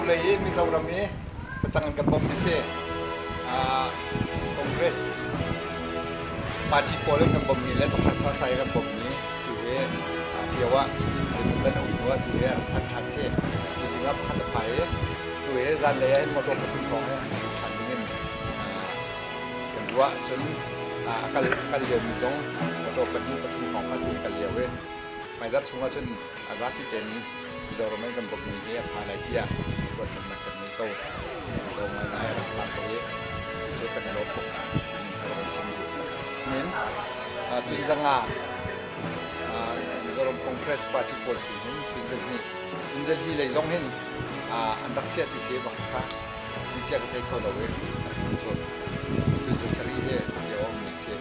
lei i Mizoram i facang an kan bawmh mi si. Congress party pawl in kan bawmh mi le Dr. Sasai kan bawmh mi tu hi Ṭio ah zeimaw a um hnu ah tu hi a rak phan ṭhan si. Tuzing ah pakhat a phai i tu hi zanlei ah hin motor pathum hrawng he a lut ṭhan ding in kan ruah. Cun a kal kal liomi zong motor pahnih pathum hrawng kha tu in kal lio i hmaizarh chung ahcun a zapi tein Mizoram in kan bawmhmi hi a pha lai tiah ruahchannak kan ngei ko. Lo ngaingai a rak pha ko i cucu kan i lawm tuk timi kha kan chim duh. Min Tunzanga Mizoram Congress Party pawl sin hin Tunzahnih Tunzahli lei zong hin an rak chiah ti si bak kha ti cia ka thei kho lo i atu cu Tunza sarih hi ti a ummi si.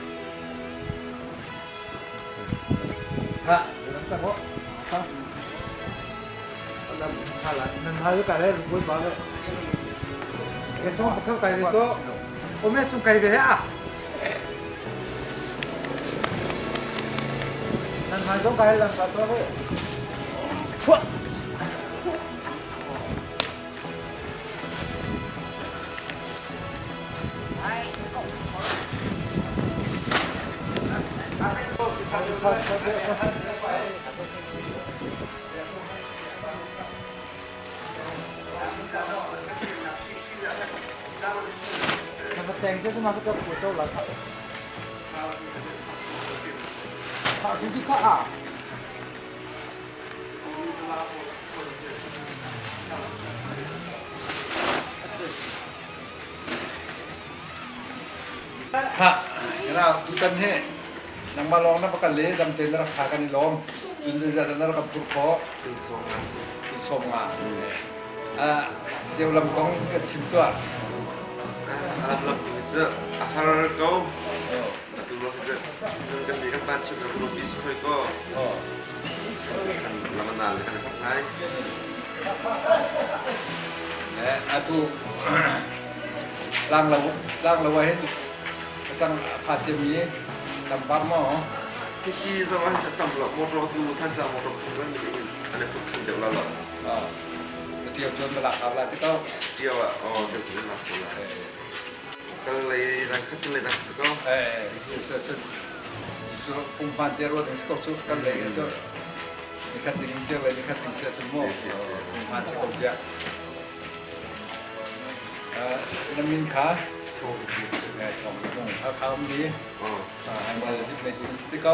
Ha, nan tak ho. Ha. Nan hal ka le rui ba le. Ke chong pakha kai ve to. O me chung kai ve a. Nan hal zong kai lam ka to ve. Phua. Khah, tutan hi nangmah lawng na va kal i dam tein na rak tha kan i lawm. Cun zeizah dah na rak kan phurh khawh? Tun sawm nga. Ceu lam kong kan chim tuah. Lam tu cu a har ko. Atu lo si cun kan nih kan van chim na rupi si hoi ko. Lam na le kan har ngai. Atu tlang lo tlang lo ah hin cang pha ciami tam bak maw? Hiti zong ah hin tam lo motor tu than tlang motor tu kan an i phut khin deuh la lo. Tiau tuan ma lak hau la ti ko. Tiau ah oh tiau tu lak ko la. Kal lei zang khat lei zang si ko. Eh se se su pungpan te ro ding si ko chu kan lei cu nikhat ding tiau lei nikhat ding se chu mo pungpan si ko tiah. Na min kha Hakha um mi si ko.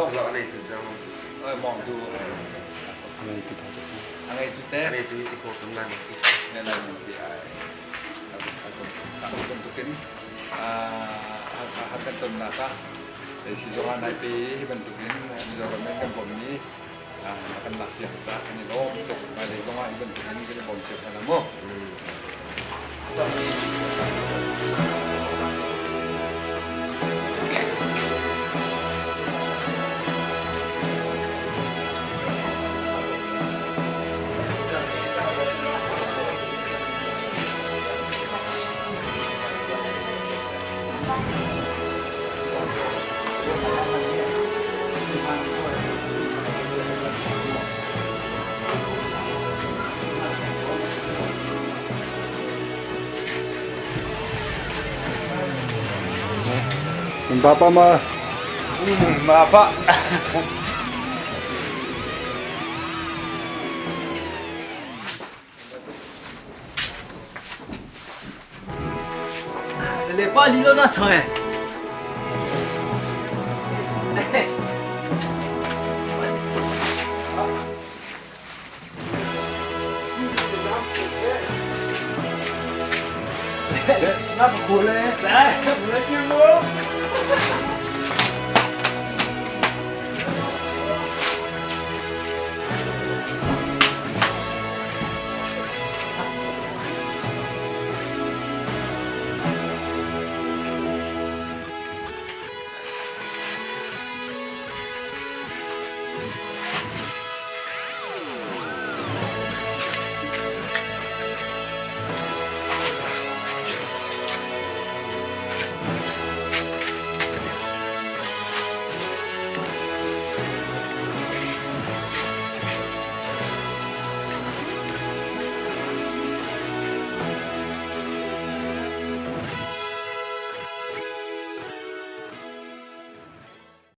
Mong tu. A ngei tu te. A ngei tu ti ko kan lai ti si. Ne lai ti ai. Bantukin Hakha kan tonnak ah si zong ah nai pe hi bantukin Mizoram in kan bawm mi kan lak piak sa kan i lawm tuk. Hmailei zong ah hi bantukin kan i bawm cio hna la mu. Bapa ma Ma pa. Le pa li lo na chang e. Na khule. Zai, le ki mo.